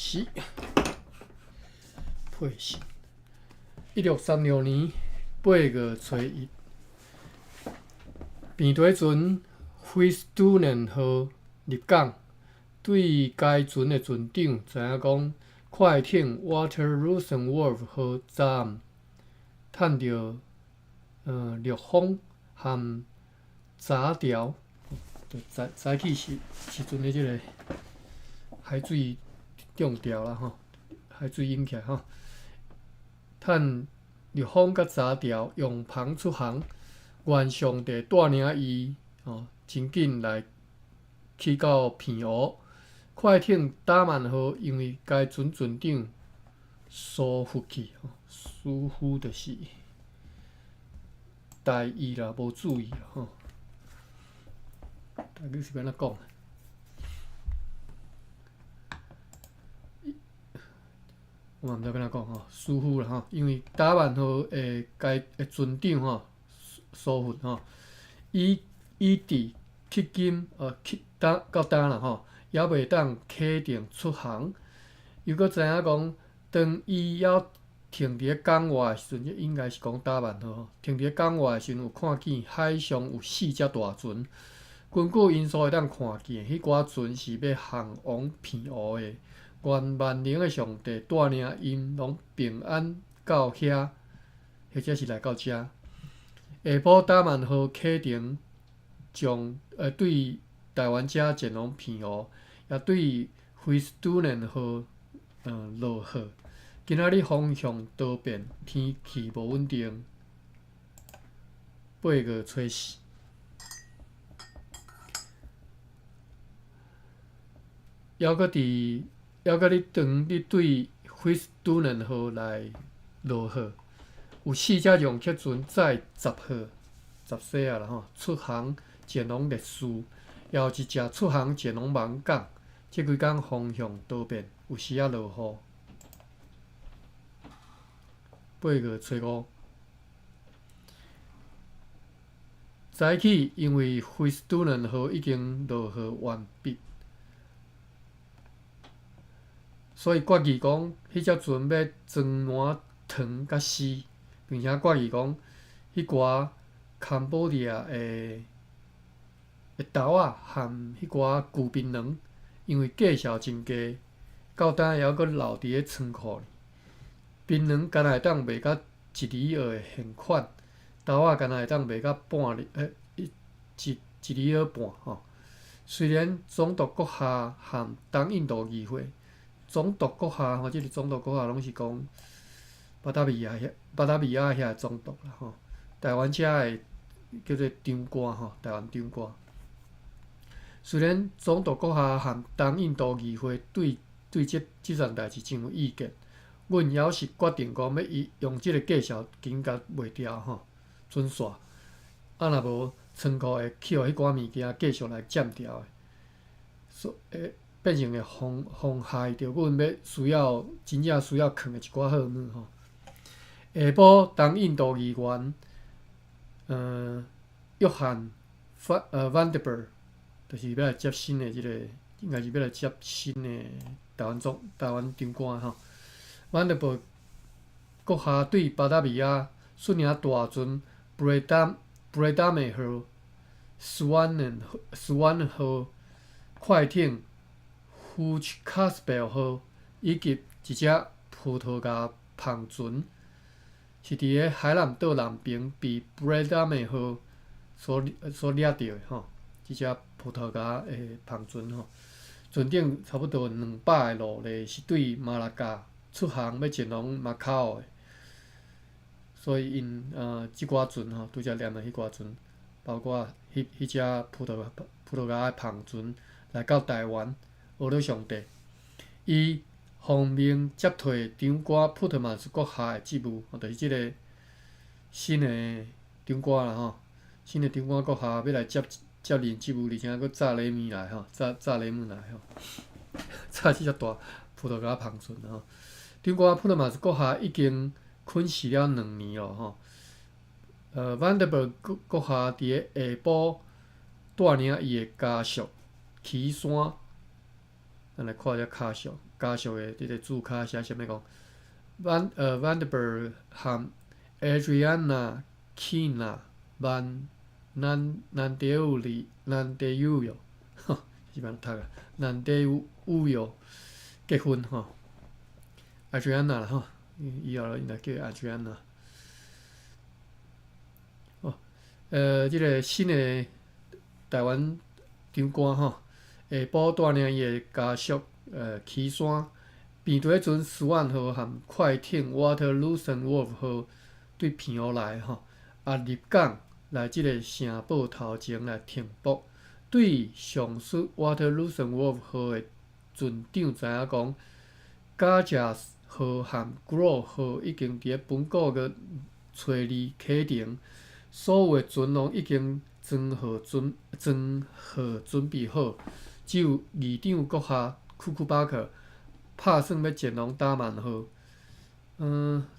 始。配信。1636年8月初1，平底船菲斯都嫩號入港。對該船的船長知影講，快艇 Waterloosewolf 號昨暗趁著逆風和雜潮，就早早起時時陣的這个海水漲潮啦吼，海水湧起來吼，趁逆風佮雜潮用帆出航，願上帝帶領伊吼，真緊來去到澎湖。快艇達曼號因為該船船長疏忽去，疏忽就是大意啦，無注意吼。台語是欲按怎講？我嘛毋知欲按怎講吼，疏忽啦吼，因為達曼號的該的船長吼疏忽吼，以以致迄今去到到今啦吼。猶未當啟程出航，又閣知影講，當伊猶停佇咧港外的時陣，應該是講達曼號，停佇咧港外的時陣，有看見海上有四隻大船。根據𪜶所會當看見，彼寡船是欲航往澎湖的。願萬能的上帝帶領𪜶攏平安到遐，或者是來到遮。下晡達曼號啟程，將對台灣遮前往澎湖。也對菲斯都嫩號落雨。今仔日風向多變，天氣無穩定。8月初4，猶閣佇猶閣咧當咧對菲斯都嫩號來落雨，有四隻用客船載10號十世仔啦吼，出航前往烈士，也有一隻出航前往網港。這幾工風向多變，有時仔落雨。8月初5，早起因為菲斯都嫩號已經落雨完畢，所以決議講，彼隻船欲裝滿糖佮絲，並且決議講，彼寡坎波迪亞的的豆仔和彼寡舊檳榔。因為價數真低，到今猶閣留佇咧倉庫。檳榔敢若會當賣甲一里澳的現款，豆仔敢若會當賣甲半里一一里澳半吼。雖然總督閣下和東印度議會，總督閣下吼，這个總督閣下攏是講巴達維亞遐巴達維亞遐的總督啦吼。台灣遮的叫做長官吼，台灣長官。雖然總督閣下和東印度議會對對這這件代誌真有意見，阮猶是決定講欲伊用這个價數緊共賣掉吼，準煞。啊，若無倉庫會去予彼寡物件繼續來佔掉的，所會變成會妨妨害著阮欲需要真正需要囥的一寡貨物吼。下晡，東印度議員，約翰范范德伯。就是欲來接新的這个，應該是欲來接新的台灣總台灣長官吼。萬德伯閣下對巴達維亞率領大船布雷達布雷達梅號、斯萬嫩斯萬號、快艇胡卡斯貝爾號以及一隻葡萄牙帆船，是佇咧海南島南邊被布雷達梅號所所掠著的吼。這隻葡萄牙的帆船吼，船頂差不多200个奴隸是對馬六甲出航，欲前往馬卡奧的，所以𪜶這寡船吼，拄才念的彼寡船，包括彼彼隻葡萄葡萄牙的帆船來到台灣，呵咾上帝，伊奉命接替長官普特曼斯閣下的職務，就是這个新的長官啦吼，新的長官閣下欲來接。接任職務，而且閣炸雷米來吼，炸炸雷姆來吼，炸這隻大葡萄牙帆船吼。長官普特馬斯閣下已經困死了2年咯吼。萬德伯閣閣下佇咧下晡帶領伊的家屬起山，咱來看這家屬。家屬的這个字跤寫啥物講？Vanderburg 和 Adriana Kina Van Nandeuri Nandeuyo，吼，是按怎讀啊？Nandeuyo 結婚吼，Adriana 啦吼，以後應該叫 Adriana。哦，這个新的台灣長官吼，下晡帶領伊的家屬起山，平地船斯萬號和快艇 Waterlucenwolf 號對澎湖來吼，啊入港來這个城堡頭前來停泊。對上述 Waterlucenwolf 號的船長知影講，加號和 Grow 號已經佇咧本個月初二啟程，所有的船攏已經裝好準備好，只有議長閣下庫庫巴克拍算欲前往達曼號。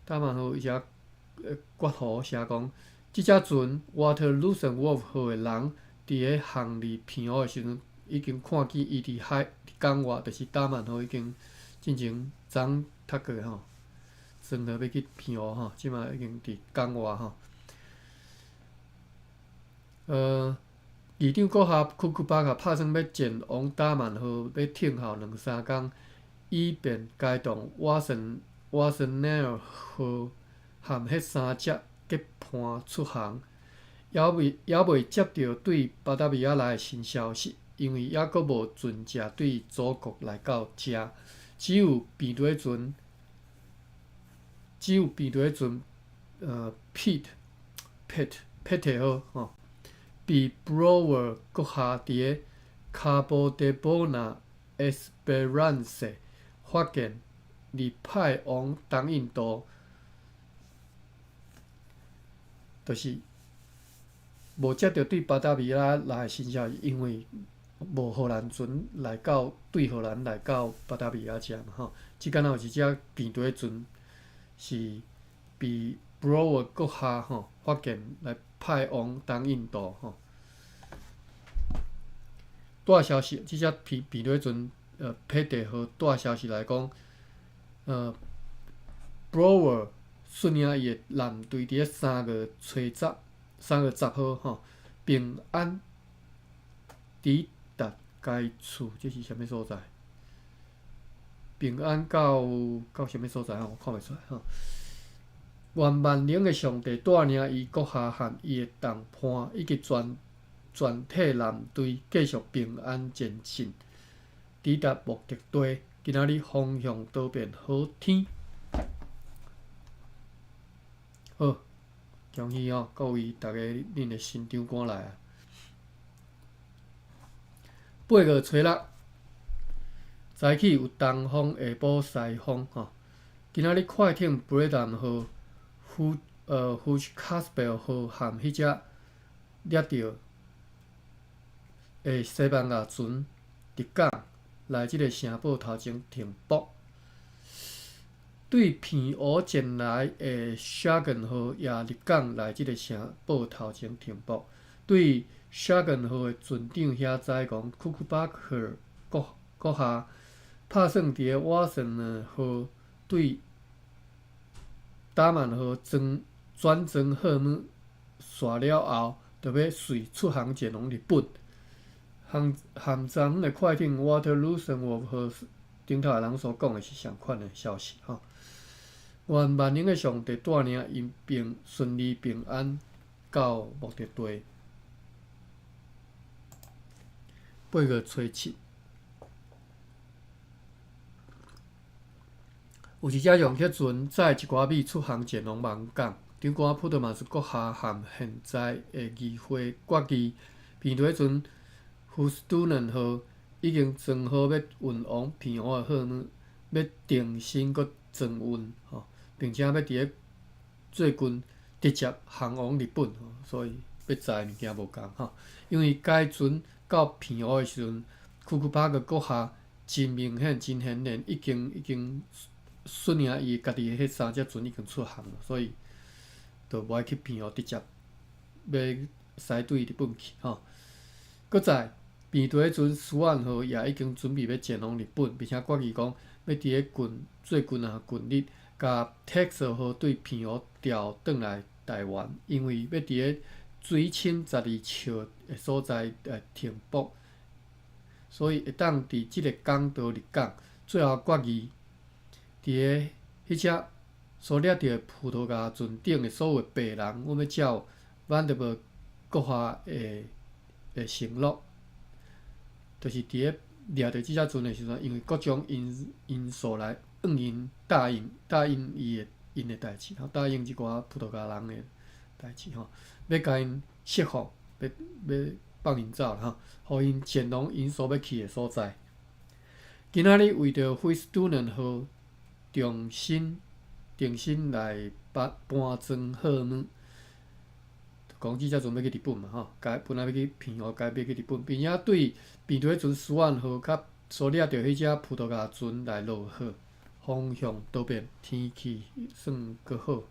達曼號伊遮括弧寫講，這隻船 Waterlucenwolf 號的人佇咧航離澎湖的時陣，已經看見伊佇海港外，就是達曼號已經進前昨讀過吼，船號欲去澎湖吼，這馬已經佇港外吼。議長閣下庫庫巴克拍算欲前往達曼號，欲等候兩三工，以便開動瓦森瓦森奈爾號和彼三隻結伴出航。猶未接著對巴達維亞來的新消息，因為猶閣無船隻對祖國來到遮，只有平地船，Pete 號吼，被 Brouwer 閣下佇咧 Cabo de Bona Esperance 發現，而派往東印度，就是無接著對巴達維亞來的新消息，因為無荷蘭船來到對荷蘭來到巴達維亞遮嘛吼，這敢若有一隻平地船是被 Brouwer 閣下吼發現來派往東印度吼。帶消息，這隻平地船佩蒂號帶消息來講，Brouwer 率領伊的艦隊佇咧3月初十、3月10號吼，平安抵達該處，這是啥物所在？平安到啥物所在吼？我看袂出來吼。願萬能的上帝帶領伊閣下和伊的同伴以及全體艦隊繼續平安前進，抵達目的地。今仔日風向多變好天。好，恭喜哦，各位逐家恁的新長官來啊！8月初六，早起有東風，下晡西風吼。今仔日快艇布雷丹號、胡卡斯貝號和彼隻掠著的西班牙船入港來這个城堡頭前停泊。對澎湖前來的沙根號也入港來這个城堡頭前停泊。對沙根號的船長遐知講，庫庫巴克閣下拍算佇咧瓦森號對達曼號裝轉裝貨物煞了後，就欲隨出航前往日本。和昨昏的快艇 Waterlucenwolf 號頂頭的人所講的是仝款的消息吼。願萬能的上帝帶領𪜶並順利平安到目的地。8月初七，有一隻用客船載一寡米出航前往勐港。長官普特馬斯閣下和現在的議會決議，平地船胡斯都嫩號已經裝好欲運往澎湖的貨物，欲重新閣裝運吼，並且欲佇咧最近直接航往日本，所以欲載的物件無仝吼。因為該船到澎湖的時陣，庫庫巴克閣下真明顯、真顯然已經率領伊家己的彼三隻船已經出航了，所以就無愛去澎湖，直接欲駛對日本去吼。閣再，平地船斯萬號也已經準備欲前往日本，並且決議講，欲佇咧近最近啊近日，共 Texel 號對澎湖調轉來台灣，因為欲佇咧水深12尺的所在來停泊，所以會當佇這个港道入港。最後決議，佇咧彼隻所掠著的葡萄牙船頂的所有白人，阮欲照 Vanderbilt 閣下的承諾，就是佇咧掠著這隻船的時陣，因為各種因素來應𪜶答應伊的𪜶的代誌吼，答應這寡葡萄牙人的代誌吼，欲共𪜶釋放，欲放𪜶走啦吼，予𪜶前往𪜶所欲去的所在。今仔日為著惠斯杜能號重新來搬裝貨物，講這隻船欲去日本嘛吼，改本來欲去澎湖，改欲去日本，並且對平地船斯萬號佮所掠著彼隻葡萄牙船來落貨，風向多變，天氣算閣好。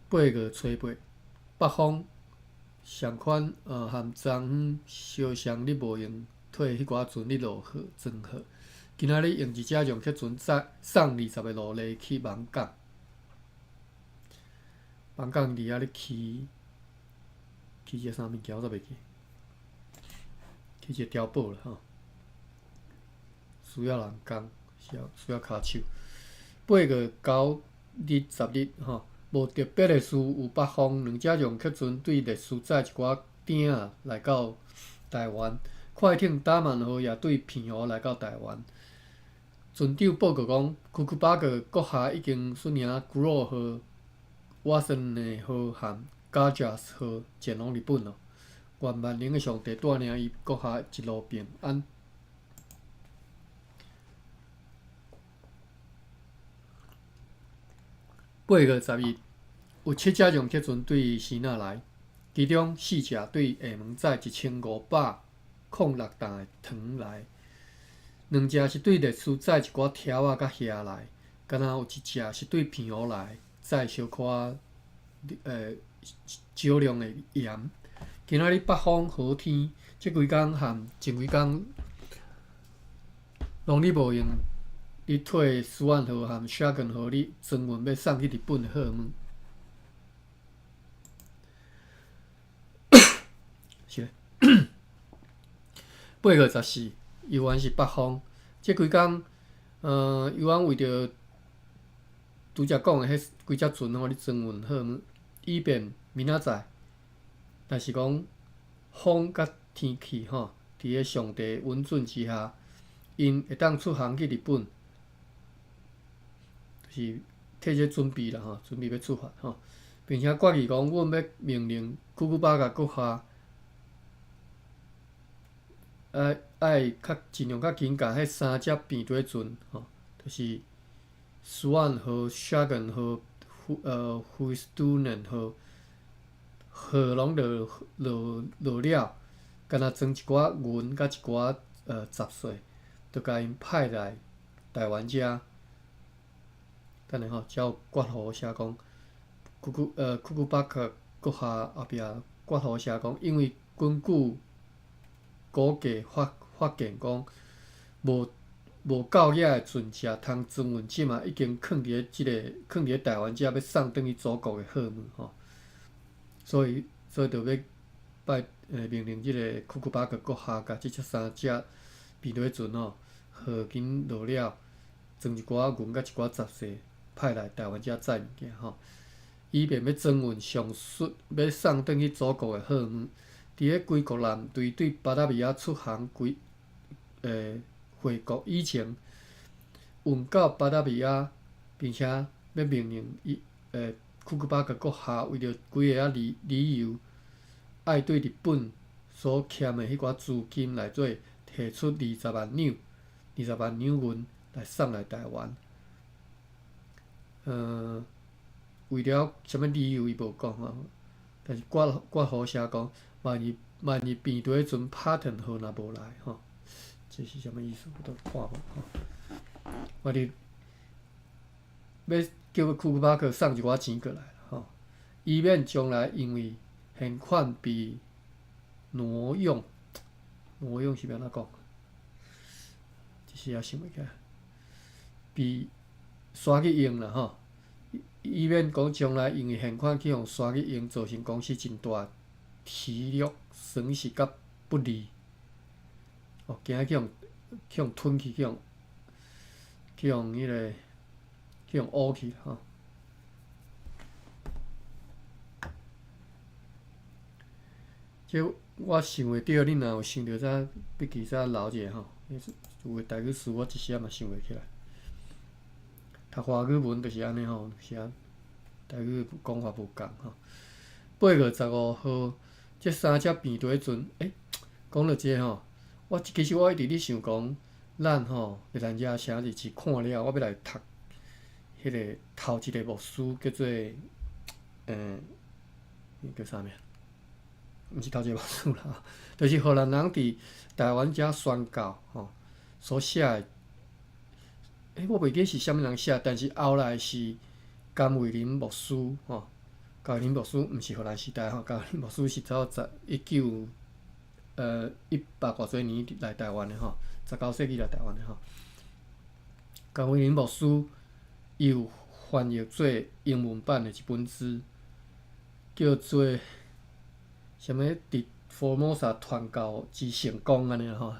8月初8，北風仝款和昨昏相像，你無閒替彼寡船咧落貨裝貨。今仔日用一隻讓客船載送20个奴隸去網港，網港佇遐咧起起一个啥物件我煞袂記，起一个碉堡啦吼，需要人工，需要跤手。8月9日、10日吼，無特別的事，有北風兩隻讓客船對列斯載一寡鼎仔來到台灣，快艇達曼號也對澎湖來到台灣。船長報告講，庫庫巴克閣下已經率領古魯號、瓦森內號和加加斯號前往日本囉。願萬能的上帝帶領伊閣下一路平安。8月10日，有七隻讓客船對支那來，其中四隻對廈門載1506重的糖來，兩隻是對列斯載一寡條仔佮蝦來，敢若有一隻是對澎湖來載小可少量的鹽。今仔日北風好天，這幾工和前幾工攏咧無閒咧替斯萬號和沙根號咧裝運欲送去日本的貨物。是咧。8月14，猶原是北風。這幾工，猶原為著拄才講的彼幾隻船吼咧裝運貨物，以便明仔載，若是講風佮天氣吼，佇咧上帝允准之下，𪜶會當出航去日本，就是替這準備啦吼，準備欲出發吼，並且決議講，阮欲命令庫庫巴甲閣下，愛較盡量較緊共彼三隻平底船吼，就是斯萬號、沙根號、惠斯杜能號，貨攏落了，干焦裝一寡銀佮一寡雜碎，就共𪜶派來台灣遮。等下吼，才有決予寫講，庫庫巴克閣下後壁決予寫講，因為根據估計發現講，無夠額的船隻通裝運，這馬已經囥佇咧台灣遮，欲送轉去祖國的貨物吼，所以就欲拜命令這個庫庫巴克閣下，共這隻三隻平底船吼，貨緊落了，裝一寡銀佮一寡雜碎，派來台灣遮載物件吼，以便欲裝運上述欲送轉去祖國的貨物。佇咧歸國艦隊對巴達維亞出航歸回國以前，運到巴達維亞，並且欲命令伊庫庫巴克閣下為著幾个仔理由，愛對日本所欠的彼寡資金內底提出20萬兩，20萬兩銀來送來台灣。為了啥物理由伊無講吼，但是決予寫講，萬一平地船帕頓號若無來吼，這是啥物意思？我都看無吼。萬一欲叫庫庫巴克送一寡錢過來吼，以免將來因為現款被挪用。挪用是欲按怎講？一時仔想袂起來，被徙去用啦吼，以免講將來因為現款去予徙去用，造成公司真大體力損失佮不利。哦，驚去予去予吞去，去予去予彼个去予烏去吼。這我想會著，恁若有想著則筆記則留一下吼。有的台語詞我一時仔嘛想袂起來。讀華語文就是按呢吼，是啊，台語講法無仝吼。8月15號，這三隻病毒陣，欸，講著這个吼，我其實我一直咧想講，咱吼熱蘭遮城日誌看了，我欲來讀彼个頭一个牧師叫做，叫啥名？毋是頭一个牧師啦，就是荷蘭人佇台灣遮宣教吼所寫的。欸，我袂記是啥物人寫，但是後來是甘慧林牧師吼，甘慧林牧師毋是荷蘭時代吼，甘慧林牧師是走十一九一百偌濟年來台灣的吼，19世紀來台灣的吼。甘慧林牧師伊有翻譯做英文版的一本書，叫做啥物？佇福爾摩沙傳教之成功按呢吼，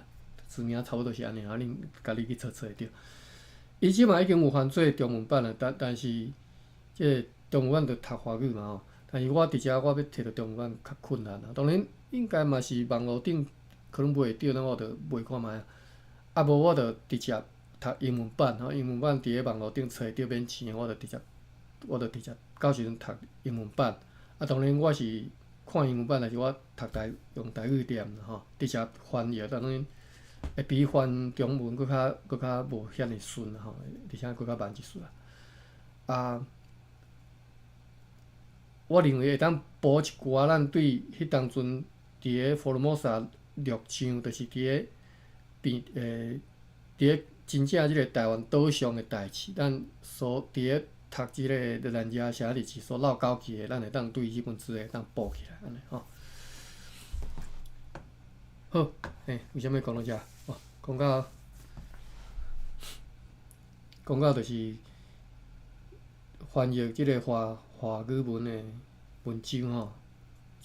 書名差不多是按呢，恁家己去查查會著。伊這馬已經有翻做中文版了，但是這个中文版著讀華語嘛吼。但是我佇遮我欲提著中文版較困難啊。當然應該嘛是網路頂可能買會著，那我著買看覓啊。啊無我著直接讀英文版吼，英文版佇咧網路頂揣著免錢，我著直接到時陣讀英文版。啊，當然我是看英文版，但是我讀台用台語念吼，直接翻譯，當然會比翻中文閣較無遐爾順吼，而且閣較慢一絲啊。啊，我認為會當補一寡咱對彼當陣佇咧福爾摩沙陸上，就是佇咧變佇咧真正這个台灣島上的代誌，咱所佇咧讀這个熱蘭遮城日誌所漏勾去的，咱會當對這本書會當補起來，按呢吼。好，欸，為啥物講到遮？哦，講到就是翻譯這个華語文的文章吼，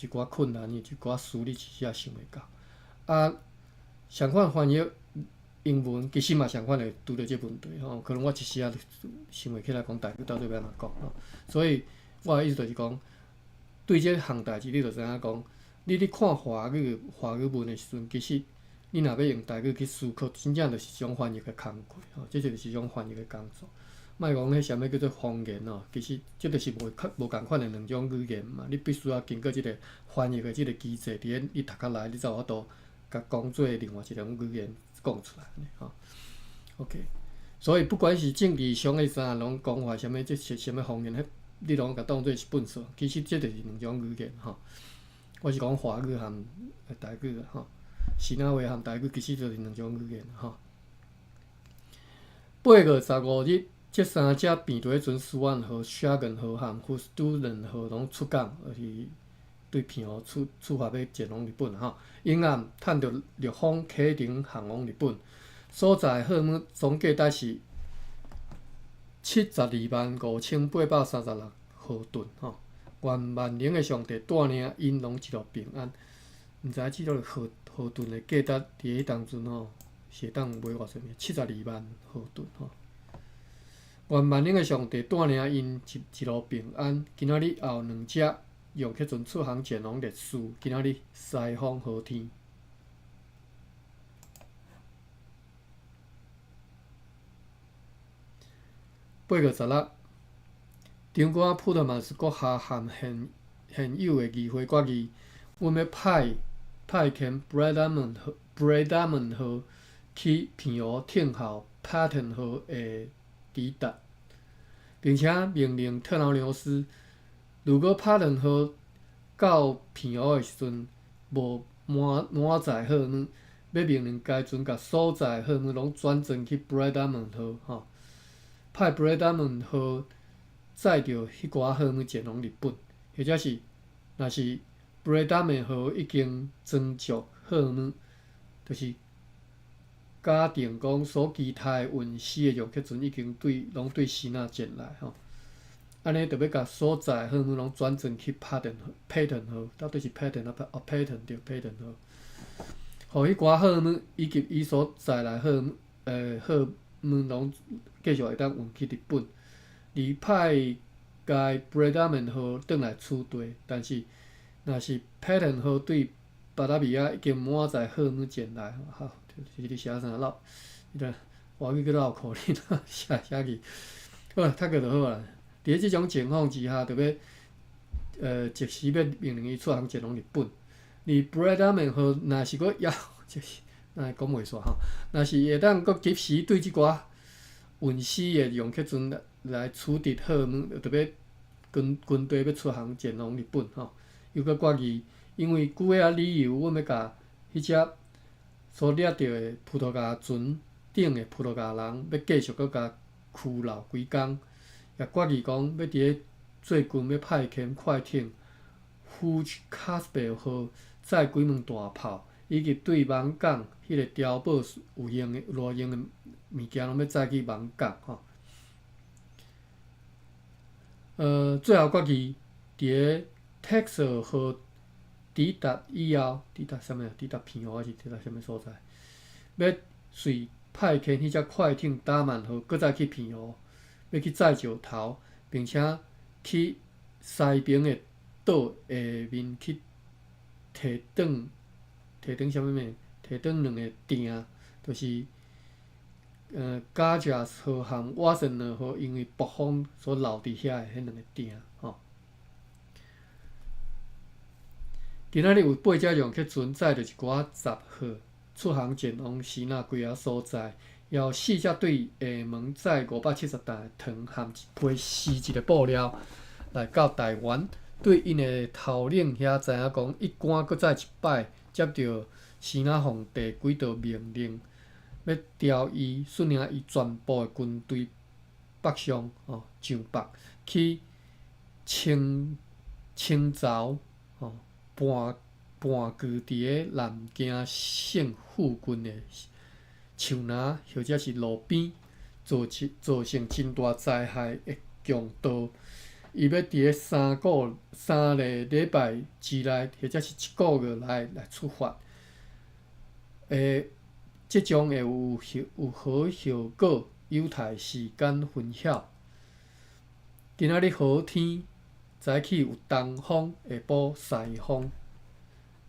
一寡困難，一寡詞你一時仔想袂到。啊，相款翻譯英文，其實嘛相款會拄著這問題吼，可能我一時仔想袂起來講台語到底欲按怎講吼。所以我的意思就是講，對這項代誌，你就知影講，你咧看華語文的時陣，其實你若欲用台語去思考，真正就是一種翻譯的工課吼，這就是一種翻譯的工作。莫講彼啥物叫做方言哦，其實這就是無仝款的兩種語言嘛。你必須要經過這个翻譯的這个機制，佇咧你讀較來，你才有法度共講做另外一種語言講出來吼。OK，所以不管是政治上的啥，攏講話啥物，這是啥物方言，彼你攏共當做是糞掃。其實這就是兩種語言吼。我是講華語和台語吼，支那話和台語其實就是兩種語言吼。8月15日，這三隻病毒船斯旺號、沙根號和富士都倫號攏出港，就是對澎湖出發欲前往日本吼。沿岸趁著逆風啟程航往日本，所載貨物總價值是725,836荷噸吼。願萬能的上帝帶領𪜶攏一路平安。毋知這個荷噸的價值佇彼當陣吼，是會當買偌濟物？72萬荷噸吼。願萬能的上帝帶領𪜶一路平安。今仔日後兩隻用客船出航前往烈士。今仔日西風好天。8月16，長官普特曼斯閣下和現有的議會決議，阮欲派遣布雷達門號去澎湖聽候帕頓號的抵達，並且命令特勞牛斯，如果帕頓號到澎湖的時陣無滿載貨物，欲命令該船共所載貨物攏轉裝去布雷達門號，吼，派布雷達門號載著彼寡貨物前往日本，或者是若是布雷達門號已經裝足貨物，就是假定講所期待運死的楊克船已經對攏對支那前來吼，按呢就欲共所載貨物攏轉轉去帕頓帕頓號，到底是帕頓啊？哦，帕頓對，帕頓號，予彼寡貨物以及伊所載來貨物，貨物攏繼續會當運去日本，而派該布雷達曼號轉來此地，但是若是帕頓號對巴達維亞已經滿載貨物前來，吼，就是咧寫啥繞，彼个外語閣繞口令，寫寫去，好啦，讀過就好啦。佇咧這種情況之下，就欲即時欲命令伊出航前往日本。而布雷達曼號若是閣猶，就是若講袂煞吼，若是會當閣及時對這寡運死的楊克船來處置貨物，就欲軍軍隊欲出航前往日本吼，又閣決議。因為幾个理由，阮欲共彼隻所掠著的葡萄牙船頂的葡萄牙人，欲繼續閣共拘留幾工，也決議講欲佇咧最近欲派遣快艇 Hoogkarspel 號載幾門大炮，以及對網港彼个碉堡有用的、偌用的物件，攏欲載去網港吼。最後決議佇咧 Texel 號抵達以後，抵達啥物啊？抵達澎湖還是抵達啥物所在？欲隨派遣彼隻快艇達曼號，閣再去澎湖，欲去載石頭，並且去西爿的島下面去提轉提轉啥物物？提轉兩个碇，就是加加號和瓦森納號因為暴風所留佇遐的彼兩个碇吼。今仔日有八隻楊克船載著一寡雜貨出航前往支那幾个所在，也有四隻對廈門載570擔的糖和一批絲質的布料來到台灣。對𪜶的頭領遐知影講，伊趕閣再一擺接著支那皇帝幾道命令，欲調伊率領伊全部的軍隊北上吼上北去清清朝吼。盤盤踞佇咧南京省附近的樹林，或者是路邊，造成造成真大災害的強盜，伊欲佇咧三個禮拜之內，或者是一個月內來出發。這將會有有好效果，有待時間分曉。今仔日好天。早起有東風，下晡西風。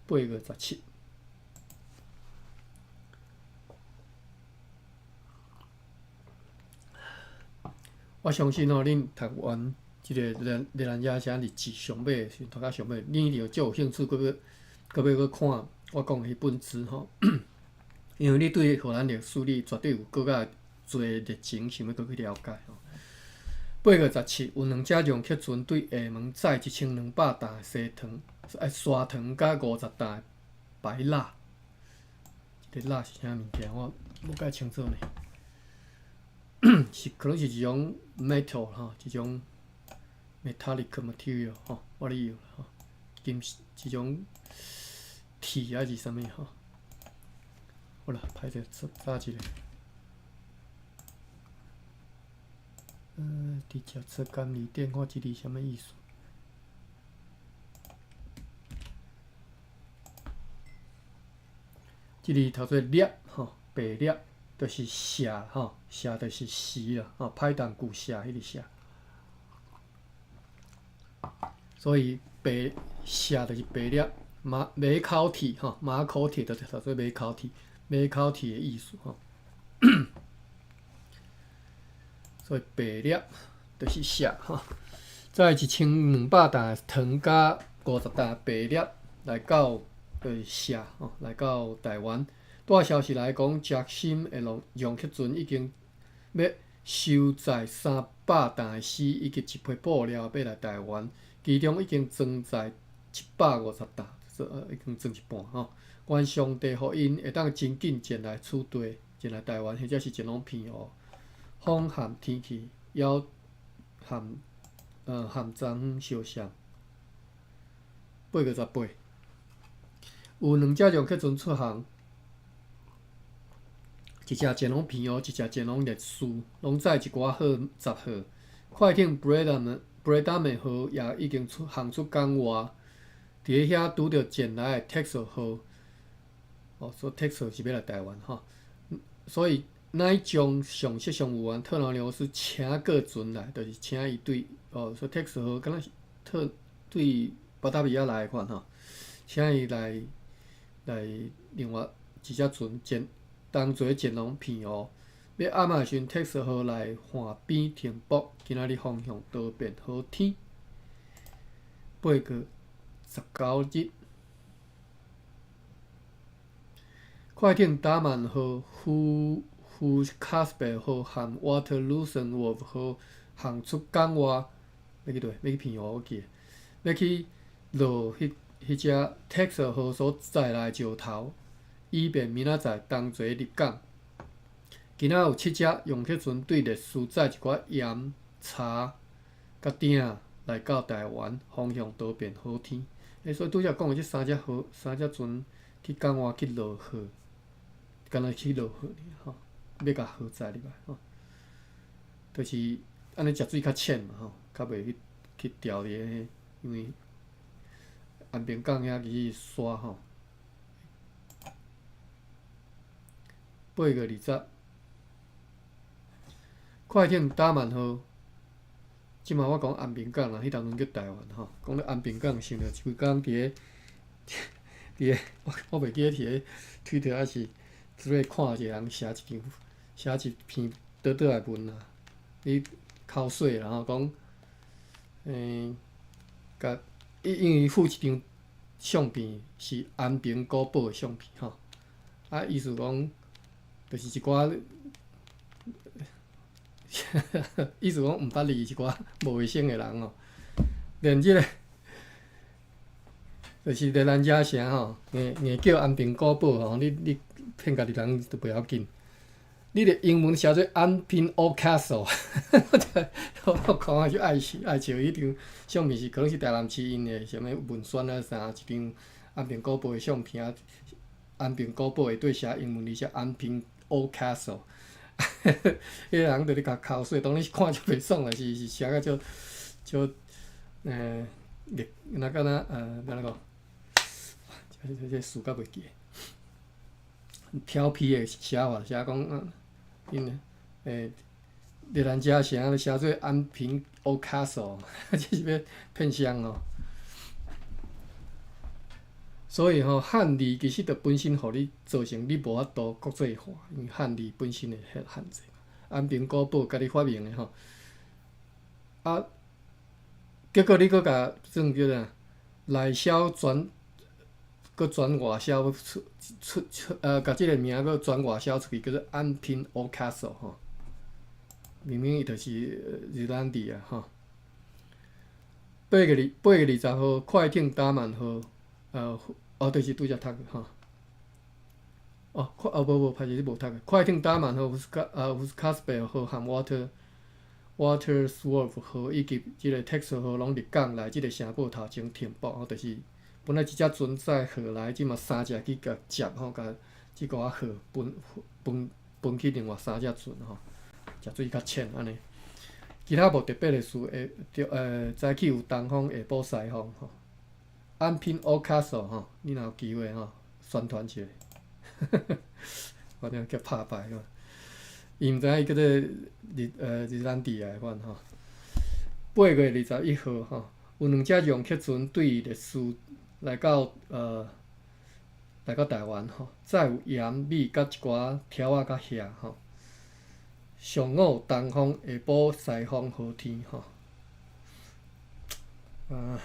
8月17。我相信吼，恁讀完這个熱熱蘭遮寫日誌上尾的時陣，讀到上尾，恁一定足有興趣，閣欲閣欲閣看我講的彼本書吼。因為你對荷蘭歷史，你絕對有閣較濟熱情，想欲閣去了解吼。8月17，有兩隻楊克船對廈門載1200擔的西糖、砂糖佮50擔的白蠟。這个蠟是啥物件？我無介清楚呢。是可能是一種 metal 吼，一種 metallic material 吼，我咧用吼，金一種鐵還是啥物吼？好啦，歹勢早一个。直接出監理電話，這裡啥物意思？這裡讀做粒吼，白粒，就是錫吼，錫就是錫啦，吼，歹動句錫彼个錫。所以白錫就是白粒，馬馬口鐵吼，馬口鐵就是讀做馬口鐵，馬口鐵的意思吼。所以白粒就是錫吼，載1200擔的糖佮50擔白粒來到就是錫吼，來到台灣。帶消息來講，捷森的楊克船已經欲收載300擔的絲以及一批布料欲來台灣，其中已經裝載150擔，已經裝一半吼。願上帝予𪜶會當真緊前來此地，前來台灣，或者是前往澎湖。風和天氣猶和和昨相像。8月18，有兩隻楊克船出航，一隻前往澎湖，一隻前往烈士，攏載一寡貨雜貨。快艇布雷達美號也已經出航出港外，佇咧遐拄著前來的 Texel 號，哦，所以 Texel 是欲來台灣吼，所以乃將上設上務員特勞牛斯請過船來，就是請伊對哦，所以 Texel 號敢若是特對巴達維亞來的款吼，請伊來來另外一隻船前同齊前往澎湖。欲暗的時陣，Texel 號來岸邊停泊，今仔日風向多變好天。8月19日，快艇達曼號、胡卡斯貝號和沃特魯森沃夫號航出港外，欲去佗？欲去澎湖，我記得，欲去落彼彼隻 Texel 號所載來的石頭，以便明仔載同齊入港。今仔有七隻用客船對烈士載一寡鹽、茶、佮鼎來到台灣，風向多變好天。欸，所以拄才講的這三隻號、三隻船去港外去落貨，敢若去落貨爾吼，欲共貨載入來吼，就是按呢食水較淺嘛吼，較袂去去牢佇咧，因為安平港遐其實沙吼。8月20。快艇達曼號，這馬我講安平港啦，彼當陣叫台灣吼。講到安平港，想著一規工佇咧佇咧，我我袂記得佇咧推特抑是佇咧看一個人寫一張寫一篇短短的文啊，咧口水啦吼，講，共伊因為附一張相片是安平古堡的相片吼，啊，意思講就是一寡。意思講毋捌字一寡無衛生的人吼，連這個就是連咱遮城吼，硬硬叫安平古堡吼，你你騙家己人都袂要緊。你的英文寫做安平 Old Castle，我看就愛笑愛笑。彼張相片是可能是台南市𪜶的啥物文宣啊啥，一張安平古堡的相片啊，安平古堡下底寫英文字寫安平 Old Castle。彼個人佇咧共口水，當然是看就袂爽啦，是是寫甲足足若敢若按怎講？這這詞較袂記得。調皮的寫法，寫講𪜶熱蘭遮城寫做安平 Old Castle，這是欲騙誰哦？所以吼，漢字其實就本身予你造成你無法度國際化，因為漢字本身的限限制嘛。安平古堡家己發明的吼，啊，結果你閣共算叫啥？內銷轉，閣轉外銷出出出，共這個名閣轉外銷出去，叫做安平 Old Castle 吼。明明伊就是日蘭地啊吼。8月20號，快艇達曼號。哦，就是拄才讀的吼。哦，快哦無無，歹勢你無讀的。快艇達曼號、胡斯卡斯貝號和 Water Swerve 號以及這個 Texel 號攏入港來這個城堡頭前停泊吼，就是本來一隻船載貨來，這馬三隻去共接吼，共這寡貨分分分去另外三隻船吼，食水較淺按呢。其他無特別的事，下著早起有東風，下晡西風吼。安平 Old Castle 吼，你若有機會吼，宣傳一下，反正叫拍敗吼。伊毋知影伊叫做日蘭地的款吼。8月21號吼，有兩隻用客船對烈士來到台灣吼，載有鹽、米佮一寡條仔佮額吼。上午東風，下晡西風，好天吼。啊。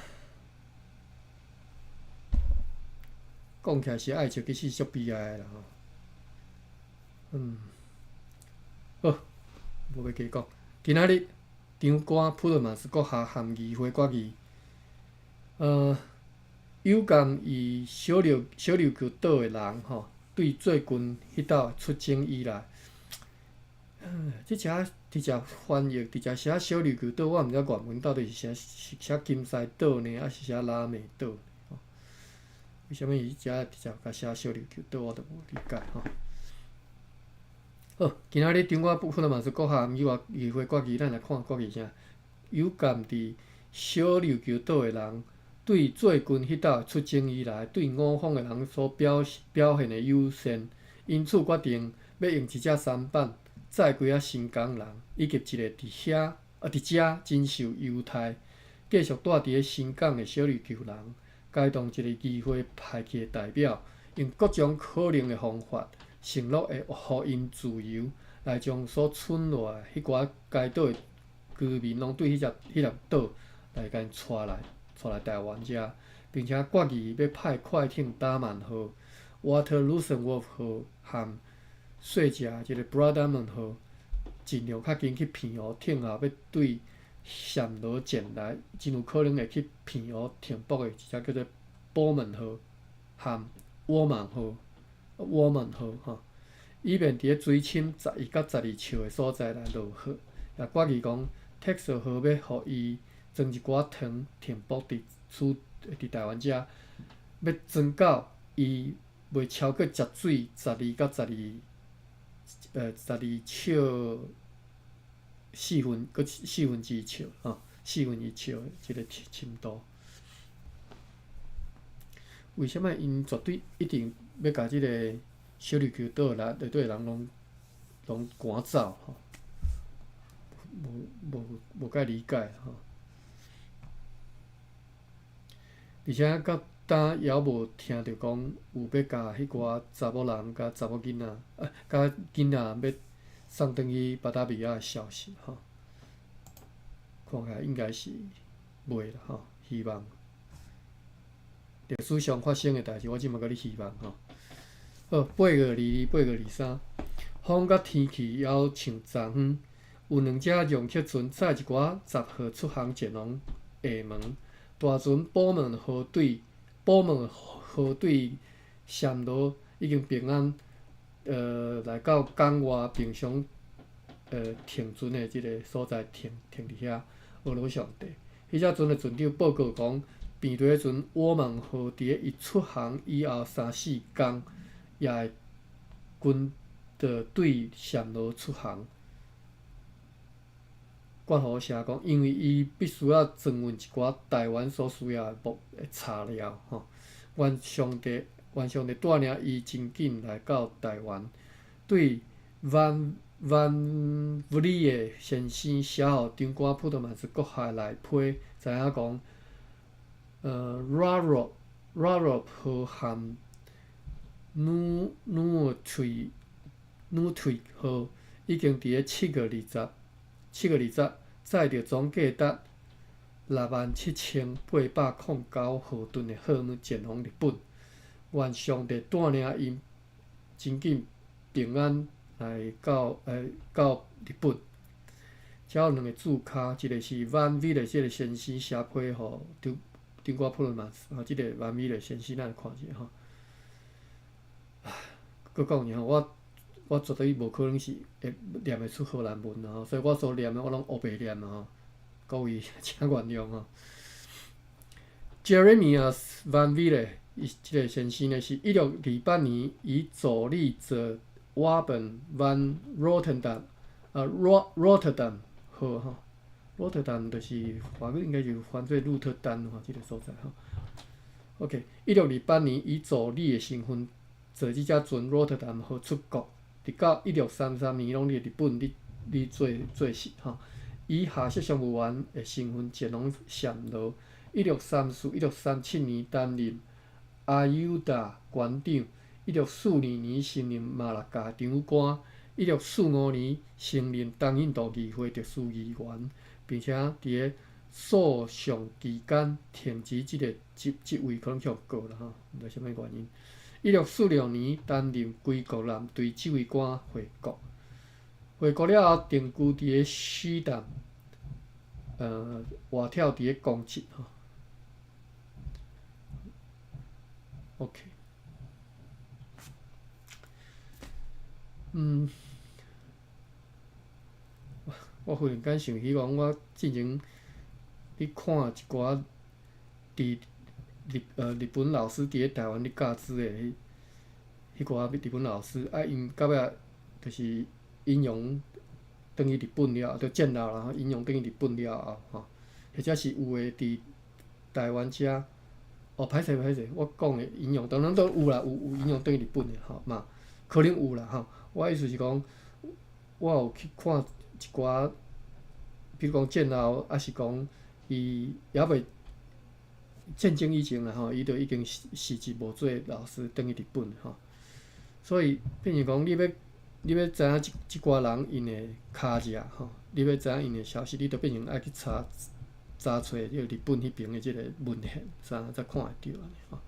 講起來是愛笑，其實足悲哀的啦吼。嗯，好，無欲加講。今仔日長官普勒曼斯閣下含議會決議，有鑑於小琉球島的人吼，對最近彼道出征以來，這遮直接翻譯，直接寫小琉球島，我毋知原文到底是寫是寫金獅島呢，抑是寫拉美島？為啥物伊遮直接共寫小琉球島，我都無理解吼。好，今仔日長官普特曼斯閣下毋過議會決議，咱來看決議啥？有鑑佇小琉球島的人對最近彼搭出征以來，對五方的人所表現的友善，因此決定欲用一隻舢板載幾仔新港人，以及一個佇遐啊佇遮真受優待、繼續蹛佇咧新港的小琉球人，偕同一个議會派去的代表，用各種可能的方法，承諾會予𪜶自由，來將所存落來彼寡該島的居民，攏對彼粒島來共𪜶帶來，帶來台灣遮，並且決議欲派快艇達曼號、Waterloosewolf 號和細隻這个 Brabant 號，盡量較緊去澎湖聽候欲對暹羅前來，真有可能會去澎湖停泊的一隻叫做波門號和沃曼號。沃曼號吼，以便佇咧水深11佮12尺的所在來落貨。也決議講，texel 號欲予伊裝一寡糖停泊佇此佇台灣遮，欲裝到伊袂超過涉水十二佮十二12尺四分閣四分之一尺吼，四分一尺的這个深度。為啥物𪜶絕對一定欲共這个小琉球島內內底人攏攏趕走吼？無無無介理解吼。而且到今猶無聽著講有欲共彼寡查某人佮查某囡仔，佮囡仔欲送轉去巴達維亞的消息吼。看起來應該是袂啦吼，希望。歷史上發生的代誌，我這馬閣咧希望吼。好，8月22、8月23，風佮天氣猶像昨昏，有兩隻容克船載一寡雜貨出航前往廈門。大船寶門號對寶門號對暹羅已經平安，來到港外平常停船的這个所在停停佇遐，阿羅上帝。彼隻船的船長報告講，病毒船沃曼號佇咧伊出航以後三四工，也會跟著對暹羅出航。關乎寫講，因為伊必須愛裝運一寡台灣所需要的木的材料吼。願上帝，願上帝帶領伊真緊來到台灣。對 Van Van Vliet 先生寫予長官普特曼斯閣下來批，知影講，Rarop 號和 Noordwijk Noordwijk 號已經佇咧7月20，7月20載著總價值67,809荷噸的貨物前往日本。願上帝帶領𪜶真緊平安來到日本。遮有兩个注跤，一个是 Van Vliet 這个先生寫批予長長官普特曼斯，啊，這个 Van Vliet 先生咱來看一下吼。閣講一下，我絕對無可能是會念會出荷蘭文吼，所以我所念的我攏烏白念吼，各位請原諒吼。Jeremias Van Vliet 伊這个先生呢，是1628年以助理坐 Wapen van Rotterdam 啊，Rotterdam 號吼，Rotterdam 就是華語應該就翻做鹿特丹吼，這个所在吼。OK，1628年以助理的身份坐這隻船 Rotterdam 號出國，直到1633年攏佇日本咧咧做做事吼。以下設商務員的身份前往暹羅。1634、1637年擔任阿優達館長。1642年升任馬六甲長官。1645年升任東印度議會特殊議員，並且佇咧訴訟期間停止這个職位，可能予告啦吼，毋知啥物原因。1646年擔任歸國艦隊指揮官回國，回國了後定居佇咧許淡，活跳佇咧公職吼。OK，我忽然間想起講，我進前咧看一寡佇日本老師佇咧台灣咧教書的彼寡日本老師，啊，𪜶到尾就是英雄轉去日本了，就戰後啦，英雄轉去日本了後吼，或者是有的佇台灣遮，哦，歹勢歹勢，我講的英雄當然都有啦，有英雄轉去日本的吼嘛，可能有啦吼。我意思是講，我有去看一寡，比如講戰後，抑是講伊猶未戰爭以前啦吼，伊就已經辭職無做老師，轉去日本吼。所以變成講，你欲知影這寡人𪜶的跤跡吼，你欲知影𪜶的消息，你就變成愛去查查揣這個日本彼爿的這個文獻，才看會著按呢吼。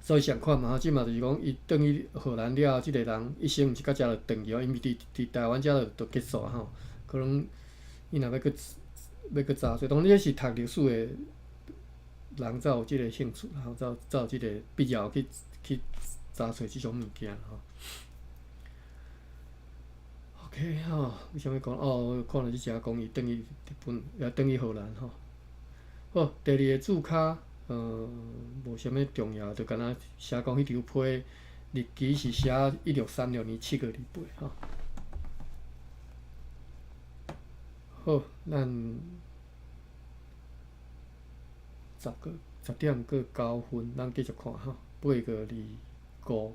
所以上款嘛吼，這嘛就是講，伊轉去荷蘭了後，這個人一生毋是到遮就斷去哦，因為佇台灣遮就結束啊吼。可能伊若欲閣查揣，當然這是讀歷史的人才有這個興趣，然後才有這個必要去查揣這種物件吼。OK 吼，為啥物講？哦，我看著這只講伊轉去日本，也轉去荷蘭吼。好，第二个註卡，無啥物重要，就干焦寫講彼張批日期是寫1636年7月28吼。好，咱10點閣9分，咱繼續看吼，8月25。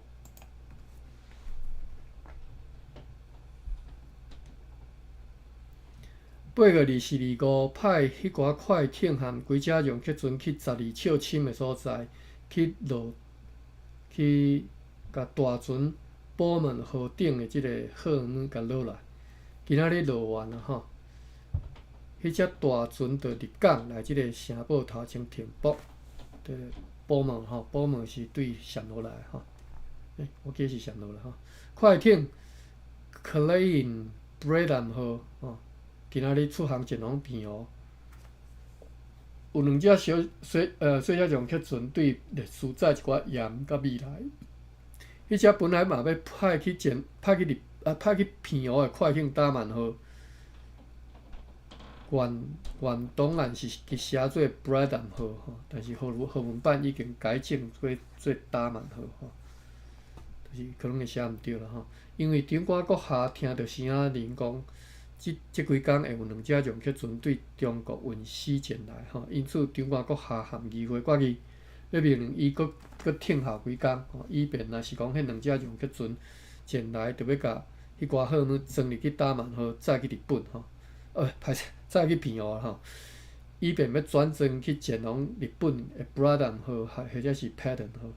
8月22、25，派彼寡快艇和幾隻楊克船去12尺深的所在，去落去共大船寶門號頂的這个貨物共落來。今仔日落完啊吼，彼隻大船就入港來這个城堡頭前停泊。對，寶門吼，寶門是對暹羅來吼。欸，我記得是暹羅來吼。快艇 Klein Bredam 號吼。今仔日出航前往澎湖，有兩隻小水車上客船對歷史載一寡鹽佮米來。彼隻本來嘛欲派去前派去日啊派去澎湖的快艇達曼號，原當然是伊寫做 Bradham 號吼，但是何文版已經改正做達曼號吼，就是可能會寫毋對啦吼。因為長官閣下聽著聲仔人講，這幾工會有兩隻楊克船對中國運死前來吼，因此長官閣下函議會決議，欲命令伊閣聽候幾工吼，以便若是講彼兩隻楊克船前來，就欲共彼寡貨物裝入去達曼號，載去日本吼，歹勢，載去澎湖吼，以便欲轉裝去前往日本的 Bradham 號，或者是 Patton 號。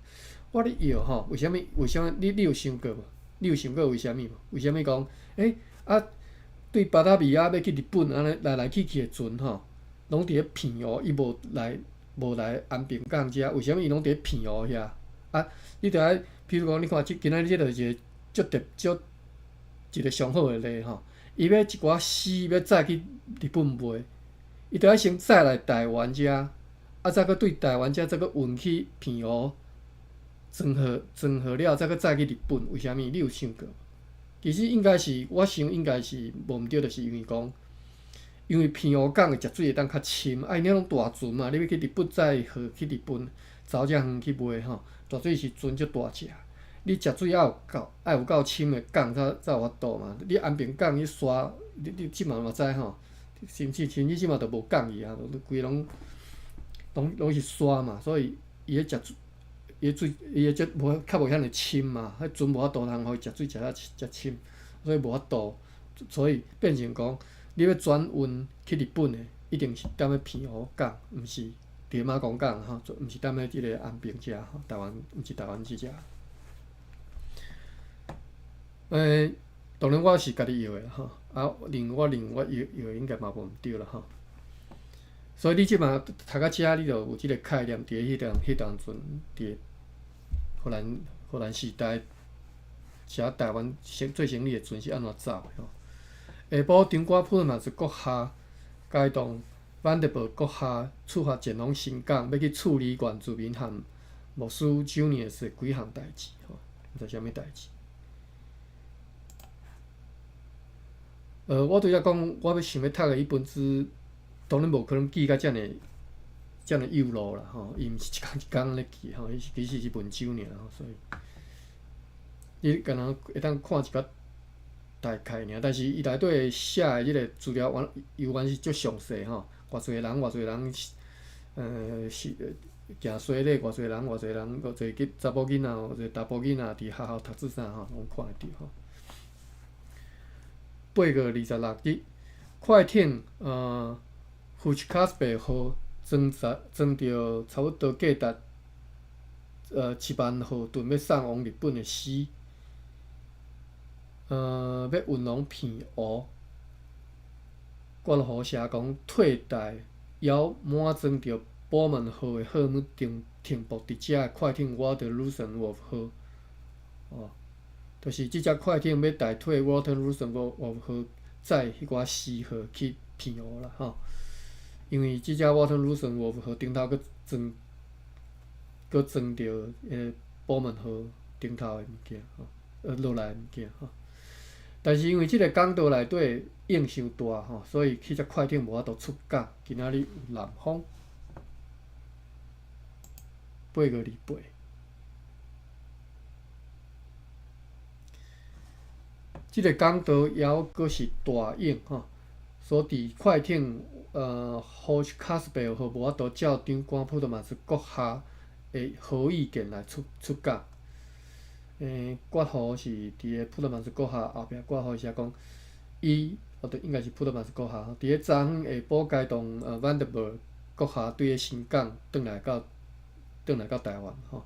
我咧搖吼，為啥物？為啥物？你有想過無？你有想過為啥物無？為啥物講？欸啊？對巴達維亞欲去日本，按呢來來去去的船吼，攏佇咧澎湖，伊無來安平港遮，為啥物伊攏佇咧澎湖遐？啊，你著愛，比如講，你看這今仔日這就是一個足特足一個上好的例吼。伊欲一寡死欲載去日本賣，伊著愛先載來台灣遮，啊，再閣對台灣遮再閣運去澎湖，裝好了，再閣載去日本。為啥物？你有想過無？其實應該是，我想應該是無毋對，就是因為講，因為澎湖港的食水會當較深，啊，𪜶彼種大船嘛，你欲去日本載貨去日本，走遮遠去賣吼，大水是船足大隻，你食水愛有夠深的港才有法度嘛。你安平港去沙，你這馬嘛知吼，甚至這馬都無港去啊，規攏是沙嘛，所以伊彼食水。伊水，伊的這無較無遐爾深嘛，彼船無法度通予伊食水食遮遮深，所以無法度，所以變成講，你欲轉運去日本的，一定是踮咧澎湖港，毋是佇馬公港吼，毋是踮咧這个安平遮吼，台灣毋是台灣這遮。當然我是家己搖的吼，啊，我認為我搖搖應該嘛無毋對啦吼。所以你這馬讀到遮，你就有這个概念，佇彼當陣，佇荷蘭時代，遮台灣做生意的船是按怎走的吼？下晡長官普嘛是閣下偕同万德堡閣下出發前往新港，欲去處理原住民和牧師 Junius 的幾項代誌吼，毋知啥物代誌。我拄才講，我欲想欲讀的彼本書，當然無可能記甲遮爾遮爾幼路啦吼，伊毋是一工一工咧記吼，伊是其實是文章爾吼，所以你敢若會當看一寡大概爾，但是伊內底寫的這個資料猶原是足詳細吼，偌濟人偌濟人，是行洗禮，偌濟人偌濟人，偌濟查埔囡仔，偌濟查埔囡仔佇學校讀冊啥吼，攏看會著吼。8月26日，快艇胡奇卡斯貝號裝載裝著差不多價值7萬荷噸欲送往日本的絲，欲運往澎湖。括弧寫講替代猶滿裝著寶門號的貨物停停泊佇遮的快艇 Walter Rosenwolf 號，哦，就是這隻快艇欲代替 Walter Rosenwolf 號載彼寡絲貨去澎湖啦，吼。因為這隻 Walter Rosenwolf 號頂頭閣裝閣裝著彼個寶門號頂頭的物件，吼，落來的物件，吼。但是因為這個港道內底湧傷大吼，所以彼隻快艇無法度出港。今仔日有南風，8月28，這個港道猶閣是大湧吼，所以佇快艇胡卡斯貝號無法度照長官普特曼斯閣下的好意見來出出港。括弧是佇個普特曼斯閣下後壁括弧寫講，伊哦對，應該是普特曼斯閣下，佇咧昨昏下晡該動萬德堡閣下對個新港轉來到台灣吼，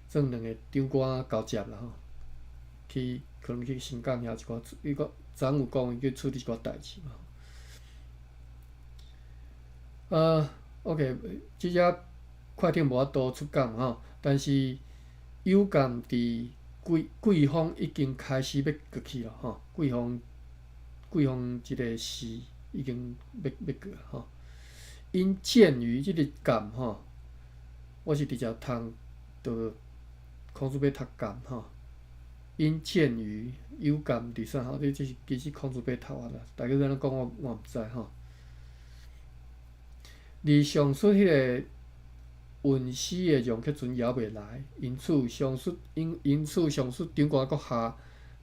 算兩個長官交接啦吼，去可能去新港遐一寡，伊閣昨昏有講伊去處理一寡代誌嘛。OK，這隻快艇無法度出港吼，但是有感佇季季風已經開始欲過去咯吼，季風季風這個時已經欲欲過吼。𪜶鑑於這個鑑吼，我是直接讀著孔子欲讀鑑吼。𪜶鑑於有鑑佇啥吼？這這是其實孔子欲讀啊啦，大家按怎講我我毋知吼。而上述彼個運絲的容克船猶未來，因此上述因因此上述長官閣下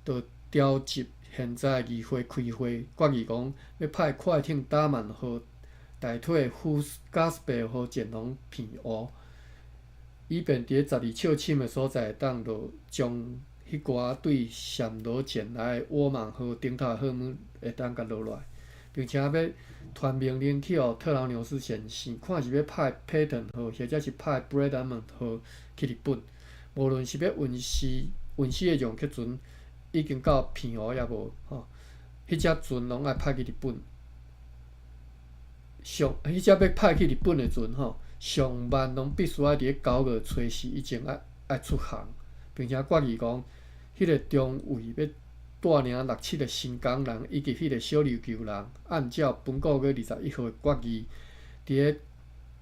就召集現在議會開會，決議講欲派快艇達曼號代替胡斯加斯貝號前往澎湖，以便佇咧12尺深的所在會當落將彼寡對暹羅前來的沃曼號頂頭的貨物會當共落來，並且欲傳命令去予特勞紐斯先生，看是欲派佩頓號，或者是派布雷達曼號去日本。無論是欲運絲運絲的容克船已經到澎湖猶無吼，彼隻船攏愛派去日本。上彼隻欲派去日本的船吼，上慢攏必須愛佇咧9月初四以前愛愛出航，並且決議講，彼個中尉欲帶領六七個新港人以及彼個小琉球人，按照本個月21號的決議，佇咧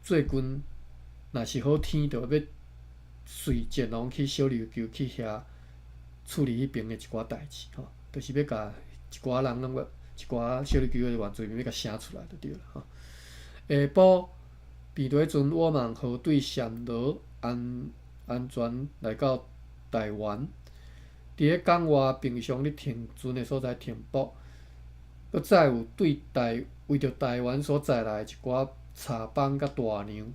最近若是好天，就欲隨前往去小琉球去遐處理彼爿的一寡代誌吼，就是欲共一寡人攏欲一寡小琉球的原住民欲共寫出來就對啦吼。下晡，平地船沃曼號對暹羅安安全來到台灣。佇咧港外平常咧停船的所在停泊，閣載有對台為著台灣所載來的一寡柴枋佮大娘，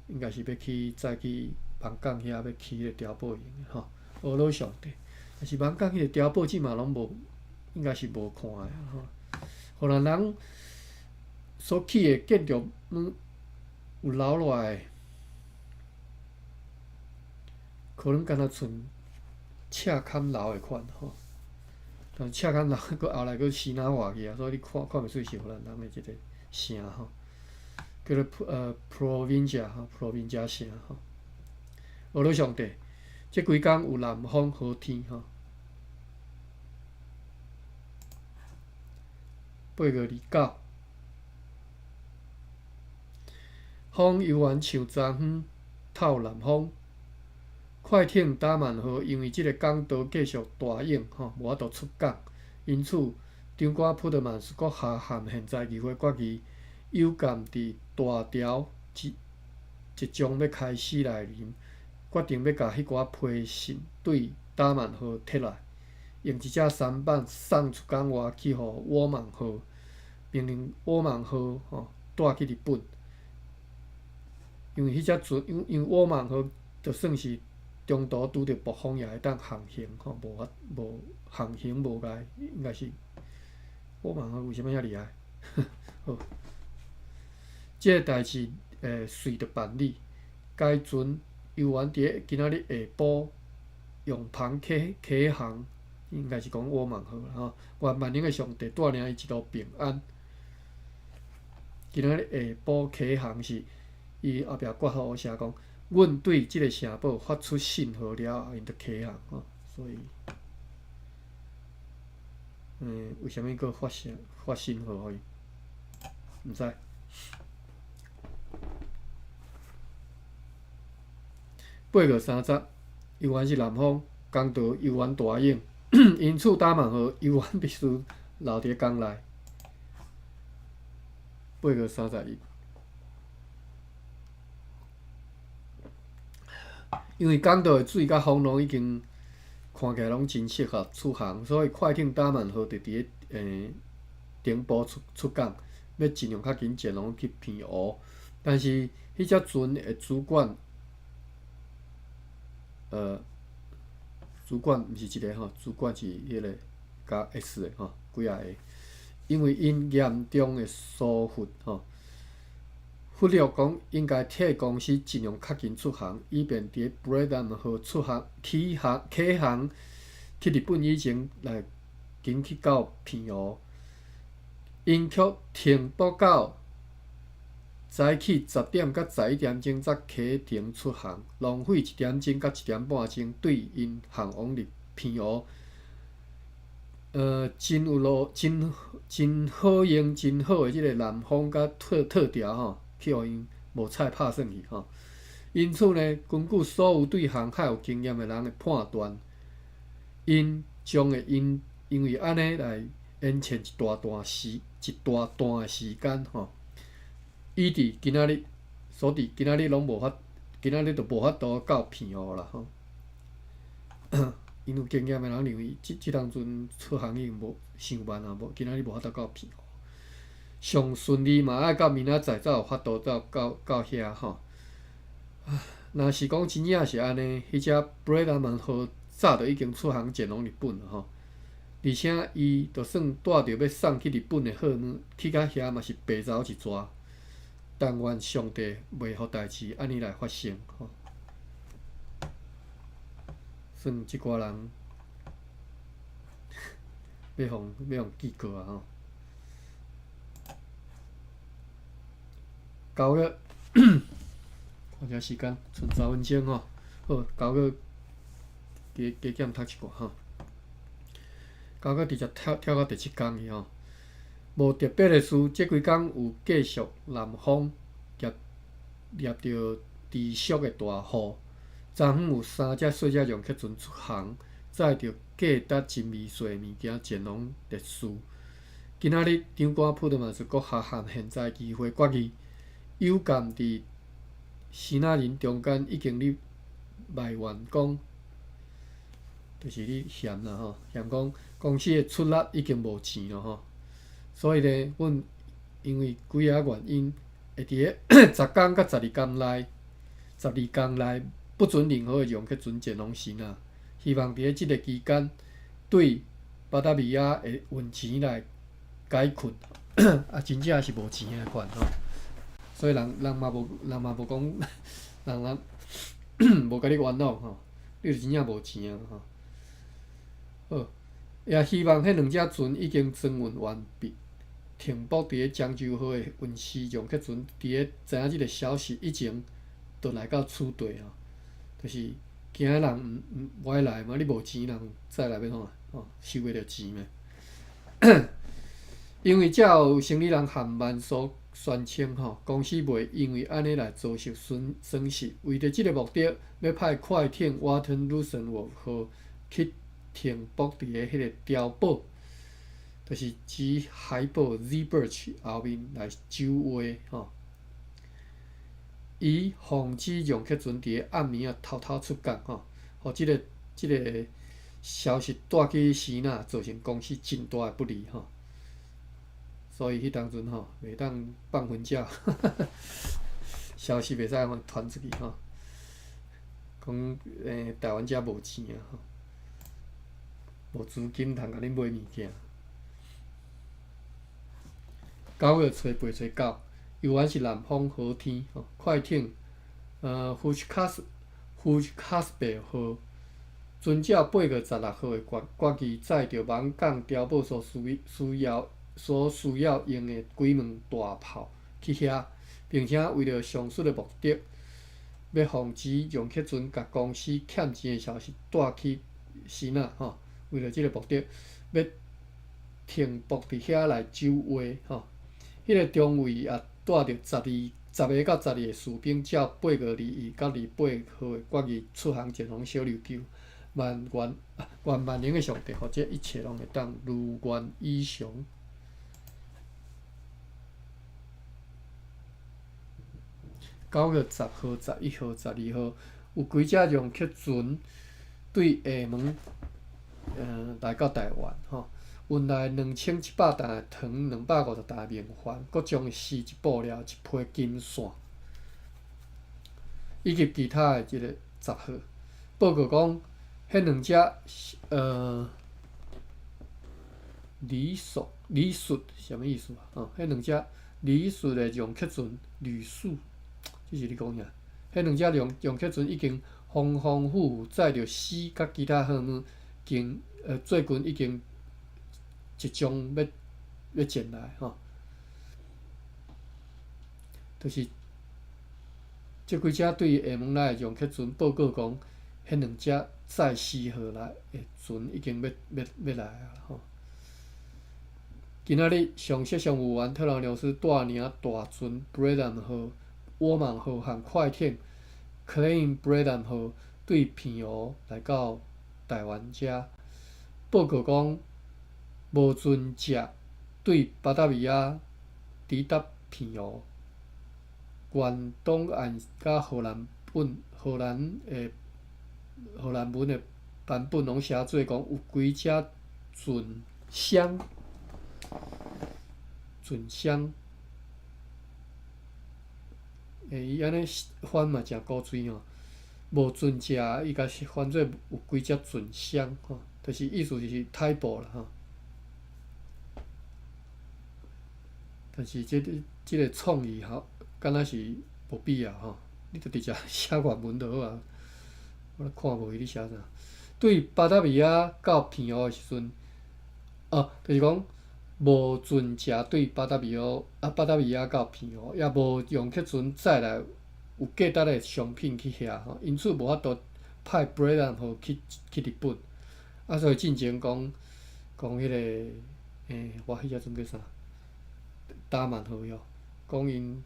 應該是欲去載去勐港遐欲起彼個碉堡用的吼。呵囉上帝，但是勐港彼個碉堡這馬攏無，應該是無看的吼。予咱人所起的建築物有留落來，可能敢若賰赤崁樓的款吼，但赤崁樓閣後來閣支那化去啊，所以你看看袂出是予咱人的這個城吼，叫做Provincia 吼，Provincia 城吼。呵囉上帝，這幾工有南風好天吼。8月29，風猶原像昨昏透南風。快艇達曼號因為這個港道繼續大湧吼，無法度出港，因此長官普特曼斯閣下函現在議會決議，有鑑佇大潮即即將欲開始來臨，決定欲共彼寡批信對達曼號撤來。用一隻舢板送出港外去予沃曼號，命令沃曼號吼帶去日本。因為彼隻船，因為沃曼號就算是中途拄著暴風也會當航行吼，無法無航行無礙，應該是沃曼號為啥物遐厲害？好，這个代誌隨著辦理。該船猶原佇咧今仔日下晡用帆啟航，應該是講沃曼號啦吼。願萬能的上帝帶領伊一路平安。今仔日下晡啟航時，伊後壁括號寫講，阮對這个城堡發出信號了後，𪜶就啟航吼。所以，為啥物閣發信發信號予伊？毋知。8月30，猶原是南風，江道猶原大湧，因此達曼號猶原必須留佇港內。8月31，因為江道的水佮風浪已經看起來攏真適合出航，所以快艇達曼號就佇咧停泊出出港，欲盡量較緊前往去澎湖。但是彼隻船的主管。主管毋是一个吼，主管是彼个加 S 的吼，幾仔個。因為𪜶嚴重的疏忽吼，忽略講應該替公司盡量較緊出航，以便佇布雷南號出航起航啟航去日本以前來緊去到澎湖。𪜶卻停泊到早起10點佮11點鐘才啟程出航，浪費一點鐘佮一點半鐘對𪜶航往入澎湖。真有路，真真好用、真好的這个南風佮特特調吼，去予𪜶無彩拍算去吼。因此呢，根據所有對航海有經驗的人的判斷，𪜶將會因為按呢來延遲一大段的時間吼。以致今仔日，所以今仔日攏無法，今仔日就無法度到澎湖啦吼。𪜶有經驗的人認為，這當陣出航已經無傷慢啊，無今仔日無法度到澎湖。上順利嘛愛到明仔載才有法度到到到遐吼。若是講真正是按呢，彼隻布雷達曼號早就已經出航前往日本了吼。而且伊就算帶著欲送去日本的貨物去到遐嘛是白走一逝。但願上帝袂予代誌按呢來發生吼。算這寡人欲予欲予記過啊吼。9月，看一下時間，賰10分鐘吼。好，9月加加減讀一寡吼。9月直接跳跳到第七工去吼。無特別的事，這幾工有繼續南風夾夾著持續的大雨。昨昏有三隻細隻龍客船出航，載著價值真微細的物件前往列斯。今仔日長官普特曼斯閣下函現在機會決議，有鑑佇支那人中間已經咧埋怨講，就是咧嫌啦吼，嫌講公司的出力已經無錢了吼。所以呢，阮因為幾仔原因，會佇咧10工佮12工內，12工內不准任何的遊客船前往支那。希望佇咧這个期間，對巴達維亞的運錢來解困。啊，真正是無錢的款吼。所以人人嘛無，人嘛無講，人人無共你冤枉吼，你就真正無錢啊吼。好，也希望彼兩隻船已經裝運完畢。停泊佇咧漳州號的運輸遊客船，佇咧知影這个消息以前，就來到此地吼，就是驚人毋毋無愛來嘛，你無錢人再來欲創啥？吼，收袂著錢嘛。因為才有生理人和萬所宣稱吼，公司袂因為按呢來遭受損損失。為著這个目的，欲派快艇瓦吞魯森號去停泊佇咧彼个碉堡。就是指海堡 Zeeburg 後面來守衛吼，以防止遊客船佇咧暗暝仔偷偷出港吼，予這个這个消息帶去支那，造成公司真大的不利吼。所以彼當陣吼，袂當放雲鳥，消息袂使按呢傳出去吼。講台灣遮無錢啊吼，無資金通共恁買物件。9月初八初九，猶原是南風好天吼，快艇胡斯卡斯貝號，遵照8月16號的決議，載著網港碉堡所需要用的幾門大炮去遐，並且為著上述的目的，欲防止楊克船共公司欠錢的消息帶去支那吼，為著這个目的，欲停泊佇遐來守衛吼。彼个中尉也帶著10個到12個士兵，照8月21佮28號的決議出航前往小琉球。願萬能的上帝，予這一切攏會當如願以償。9月10號、11號、12號，有幾隻楊克船對廈門，來到台灣吼。運來2700擔的糖，250擔的明礬，閣將絲質布料、一批金線，以及其他的這个雜貨。報告講，彼兩隻旅宿旅宿啥物意思啊？吼，彼兩隻旅宿的楊克船旅宿，這是咧講啥？彼兩隻楊克船已經風風雨雨載著絲佮其他貨物，最近已經即將欲前來吼，就是這幾隻對廈門來的楊克船報告講，彼兩隻載絲貨來的船已經欲來啊吼。今仔日上席商務員特朗紐斯帶領大船布雷南號、沃曼號和快艇克萊因布雷南號對澎湖來到台灣遮，報告講，無船隻對巴達維亞抵達澎湖，原檔案佮荷蘭本、荷蘭的荷蘭文的版本攏寫做講有幾隻船箱，船箱，伊按呢翻嘛誠古錐吼，無船隻，伊共翻做有幾隻船箱吼，就是意思就是 typo 啦吼。但是這个創意吼，敢若是無必要吼，你就直接寫原文就好啊。我咧看無伊咧寫啥。對巴達維亞到澎湖的時陣，哦，就是講無船隻對巴達維亞到澎湖，也無用客船載來有價值的商品去遐吼，因此無法度派布雷南號去日本。啊，所以進前講講彼个，我彼只船叫啥？達曼號喲，講𪜶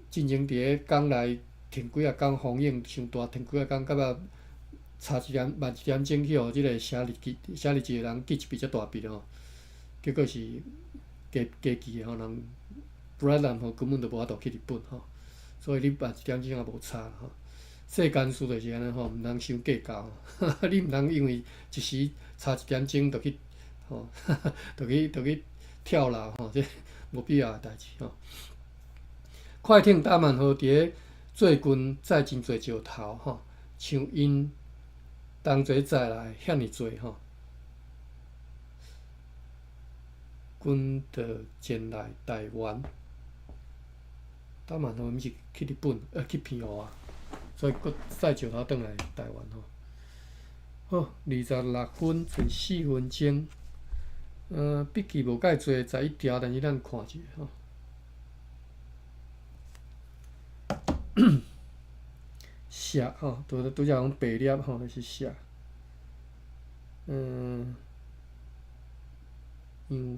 進前佇咧港內停幾仔工，風湧傷大，停幾仔工，到尾差一點慢一點鐘去予這个寫日記的人記一筆遮大筆吼，結果是假假記的吼，人布萊南號根本就無法度去日本吼，所以你慢一點鐘也無差吼。世間事就是按呢吼，毋通傷計較，你毋通因為一時差一點鐘就去吼，就去跳樓吼，這無必要的代誌吼。快艇達曼號佇咧最近載真濟石頭吼，像𪜶同齊載來遐爾濟吼，均著前來台灣。達曼號毋是去日本，去澎湖啊，所以閣載石頭轉來台灣吼。好，26分賰4分鐘。筆記無介濟，11條，但是咱看一下吼。寫吼，拄才講白粒吼，就是寫。陽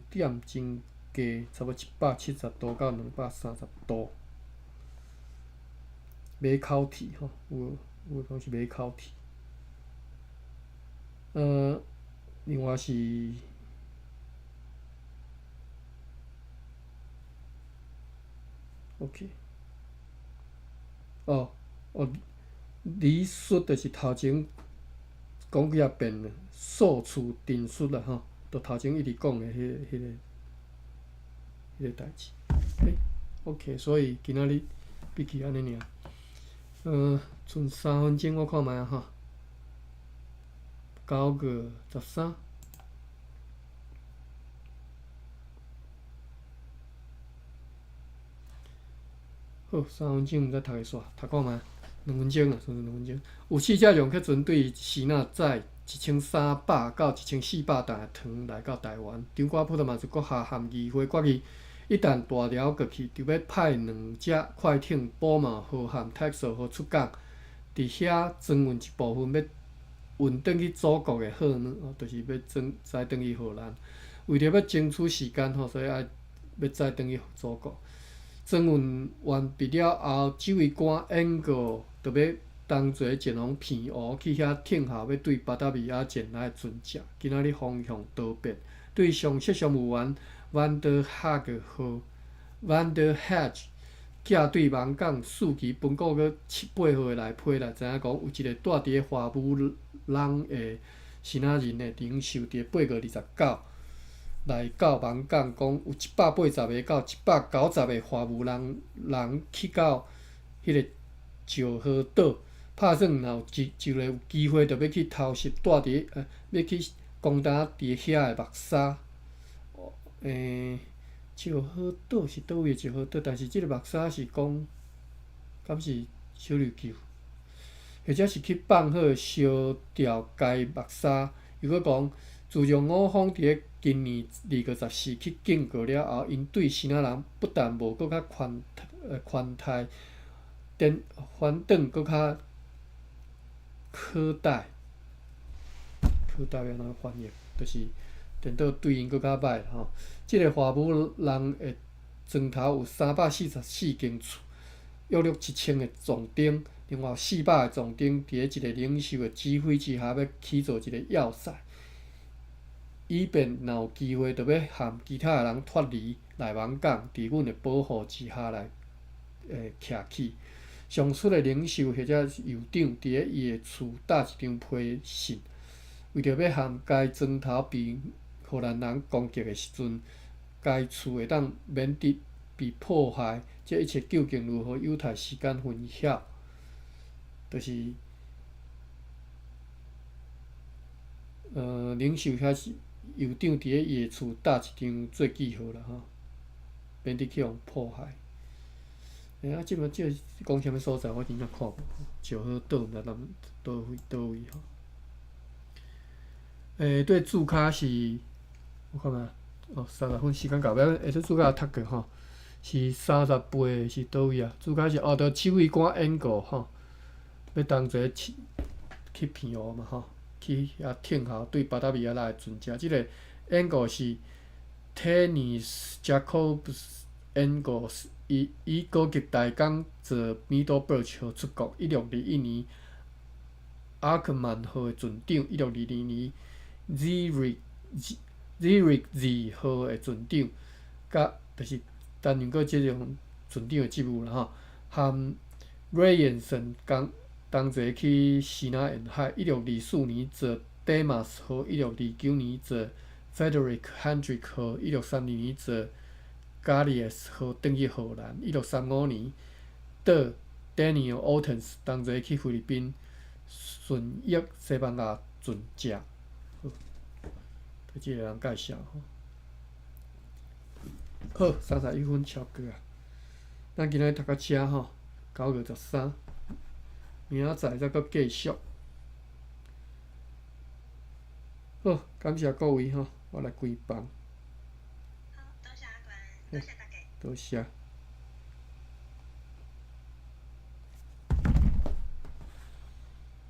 點增加差不多170度到230度。馬口鐵吼，有講是馬口鐵。另外是。OK，哦哦，李術就是頭前講幾仔遍，數次陳述啦吼，就頭前一直講的彼個代誌。欸，OK，所以今仔日筆記按呢爾，賰3分鐘我看覓啊吼，9月13。好，三分鐘毋知讀會煞，讀看覓，兩分鐘啊，算兩分鐘。有四隻楊克船對支那載1300到1400擔的糖來到台灣。長官普特曼斯閣下函議會決議，一旦大寮過去，就欲派兩隻快艇寶馬號和 Texel 號出港，佇遐裝運一部分欲運轉去祖國的貨呢，就是欲裝載轉去荷蘭。為著欲爭取時間吼，所以愛欲載轉去祖國。裝運完畢了後，指揮官英格就欲同齊前往澎湖去遐聽候欲對巴達維亞前來的船隻。今仔日方向多變，對上設商務員萬德哈格號 （Van der Hage） 寄對網港四期分過閣七八號的內批來知影講，有一个蹛佇咧華武朗的支那人的領袖，佇8月29來到網港，講有180個到190個華武人人去到彼个石河島，拍算若有一一个有機會，就欲去偷襲蹛佇欲去攻打佇遐的目沙。石河島是佗位的石河島？但是這个目沙是講，敢是小琉球？或者是去放火燒掉該目沙？又閣講，自從我方佇咧今年2月14去警告了後，𪜶對支那人不但無閣較寬待，顛反轉閣較苛待，苛待欲按怎翻譯？就是顛倒對𪜶閣較歹吼。這个華武人的船頭有344間厝，約略1000个壯丁，另外400个壯丁佇咧一个領袖的指揮之下，欲起造一个要塞，以便若有機會，就欲和其他的人脫離來網港，佇阮的保護之下來徛起。上述的領袖或者是酋長，佇咧伊的厝貼一張批信，為著欲和該船頭被荷蘭人攻擊的時陣，該厝會當免得被破壞。這一切究竟如何，有待時間分曉。就是，領袖遐是酋長佇咧伊的厝貼一張做記號啦吼，免得去予破壞。啊，這擺這講啥物所在，我真正看無。石河島毋知佇佗位佗位吼。對，註跤是，我看覓，哦，30分時間到，欲會使註跤讀過吼。是38是佗位啊？註跤是哦，著指揮官演告吼，欲同齊去去澎湖嘛吼，去遐聽候對巴達維亞來的船隻。這个演告是 Tennis Jacobs Engels，伊以高級大港坐 Middleburg 號出國。1621年，阿克曼號的船長；1622年，Zierikzee 號的船長，佮就是擔任過這種船長的職務啦吼。和 Reyerson 同同齊去支那沿海。1624年坐 Demas 號，1629年坐 Frederik Hendrik 號，1632年坐 Gallius 號轉去荷蘭。1635年，搭 Daniel Ottens 同齊去菲律賓順役西班牙船隻。好，對這个人介紹吼。好，31分超過啊。咱今仔日讀到遮吼，9月13，明仔載再閣繼續。好，感謝各位吼，我來關房。好，多謝阿關，多謝大家。多謝。